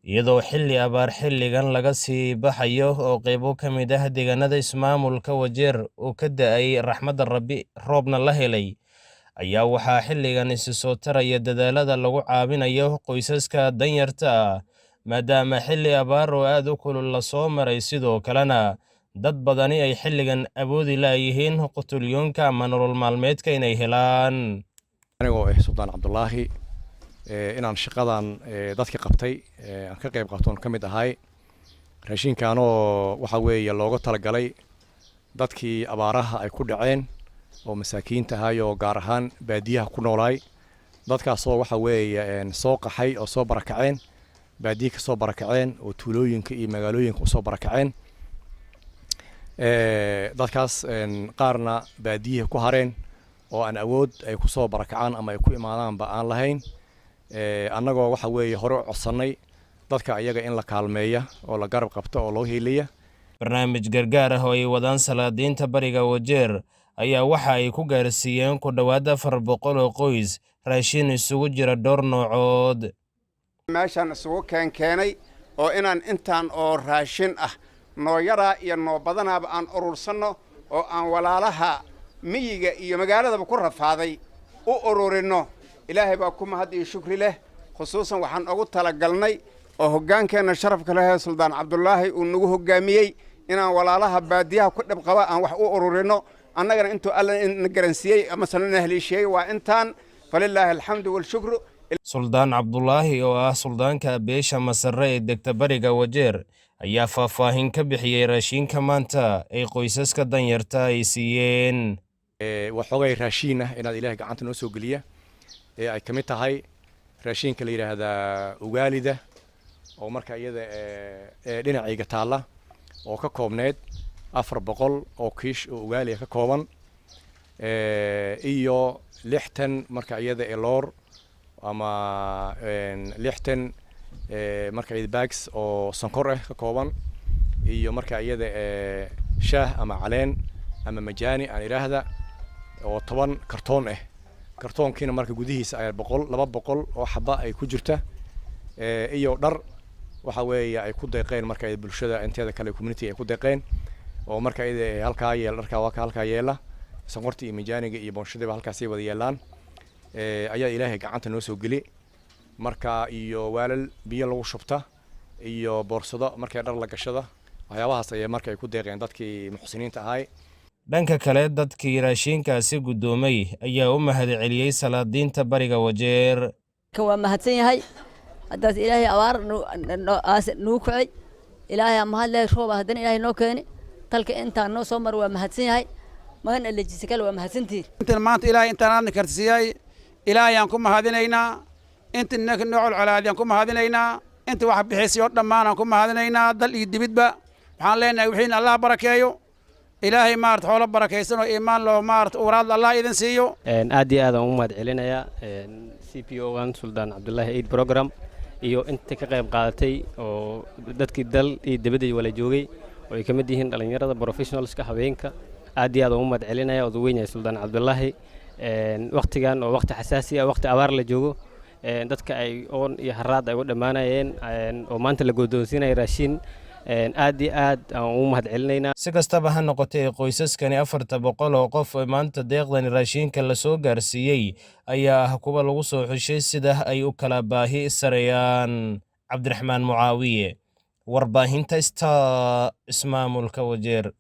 Iyadoo xilli abaar xilligan laga sii baxayo oo qaybo ka mid ah deegaanada ismaamulka Wajeer uu ka da'ay raxmadda Rabbi, roobna la helay, ayaa waxaa xilligan isi soo taraya dadaallada lagu caawinayo qoysaska danyarta ah, maadaama xilli abaar oo aad u kulul la soo maray, sidoo kalena dad badani ay xilligan awoodi la'yihiin qutul-yoonka ama nolol maalmeedka inay helaan. Anigoo ah Suldaan Cabdulaahi, inaan shaqadan dadka qabtay aan ka qayb qabtoon ka mid ahay. Raashinkaanoo waxa weeye looga talagalay dadkii abaaraha ay ku dhaceen oo masaakiinta ahay oo gaar ahaan baadiyaha ku noolaay, dadkaasoo waxa weeye soo qaxay oo soo barakaceen, baadiye ka soo barakaceen oo tuulooyinka iyo magaalooyinka usoo barakaceen. Dadkaas qaarna baadiyaha ku hareen oo aan awood ay kusoo barakacaan ama ay ku imaadaanba aan lahayn. Annagoo waxa weeye hore u codsannay dadka iyaga in la kaalmeeya oo la garab qabto oo loo hiiliya. Barnaamij gargaar ah oo ay wadaan salaadiinta bariga Wajeer ayaa waxa ay ku gaarsiiyeen ku dhowaad 400 oo qoys raashin isugu jira dhowr noocood. Meeshaan isugu keenkeenay oo inaan intaan oo raashin ah, noo yaraa iyo noo badanaaba, aan urursanno oo aan walaalaha miyiga iyo magaaladaba ku rafaaday u ururinno. Ilaahay baa ku mahad iyo shukri leh. Khusuusan waxaan ugu talagalnay oo hoggaankeenna sharafka lehee Suldaan Cabdulaahi uu nagu hoggaamiyey inaan walaalaha baadiyaha ku dhib qaba aan wax u ururinno. Annagana intuu Alla na garansiiyey amasena na heliisheeyey waa intaan, falilaahi alxamdu walshukru. Suldaan Cabdulaahi oo ah suldaanka beesha Masare ee degta bariga Wajeer ayaa faahfaahin ka bixiyey raashinka maanta ay qoysaska danyarta ay siiyeen. Waxoogay raashiin ah inaad Ilaahay gacanta noo soo geliya ee ay ka mid tahay raashinka la yidhaahdaa ugaalida oo marka iyada ee dhinacayga taalla oo ka koobneed 400 oo kiish oo ugaaliya ka kooban, iyo 60 marka iyada ee loor ama 60 marka iyada bags oo sonkor ah ka kooban, iyo marka iyada ee shaah ama caleen ama majaani aan idhaahda oo 10 kartoon ah, kartoonkiina marka gudihiisa ay 100, 200 oo xaba ay ku jirta, iyo dhar waxa weeye ay ku deeqeen marka ay bulshada inteeda kale, community ay ku deeqeen oo marka iyada halkaa yeela. Dharkaa waa ka halkaa yeela, sonkorta iyo majaaniga iyo boonshadiiba halkaasay wada yeelaan ayaa Ilaahay gacanta noo soo geli marka, iyo waalal biyo lagu shubta iyo boorsado markay dhar la gashada. Waxyaabahaas ayaa marka ay ku deeqeen dadkii muxsiniinta ahay. Dhanka kale, dadkii raashinkaasi guddoomay ayaa u mahadceliyey salaadiinta bariga Wajeer. Waa mahadsan yahay. Haddaas Ilaahay abaar nagu kacay, Ilaahay mahad leh. Rooba haddana Ilaahay noo keeni, talka intaan noo soo mar waa mahadsan yahay. Magan alejisa kale waa mahadsantihin. Intan maanta Ilaahay intaan aadna karsiiyay, Ilaahay aan ku mahadinaynaa. Inta ninka noo colcolaadiyaan ku mahadinaynaa. Inta wax bixisay oo dhammaan aan ku mahadinaynaa, dal iyo dibidba. Waxaan leenahay wixiina Allah barakeeyo. Ilaahay maarata xoolo barakaysan oo iimaan loo maarata uraad Allah idin siiyo. Aad iyo aad aan ugu mahad celinayaa CPO gan Suldaan Cabdullaahi Aid Program iyo inta ka qayb qaadatay oo dadkii dal iyo dibadda wala joogay oo ay ka mid yihiin dhallinyarada, professionalska, haweenka. Aad iyo aad aan ugu mahad celinaya odu weyn yahay Suldaan Cabdullaahi. Waqtigan oo waqti xasaasi ah, waqti abaar la joogo, dadka ay oon iyo haraad ay u dhammaanayeen oo maanta la godoonsiinaya raashin, aad iyo aad aan ugu mahad celinaynaa. Si kastaba ha noqotee, qoysaskani 400 oo qof ee maanta deeqdani raashinka la soo gaarsiiyey ayaa ah kuwa lagu soo xushay sida ay u kala baahi sareeyaan. Cabdiraxmaan Mucaawiye, warbaahinta Star, ismaamulka Wajeer.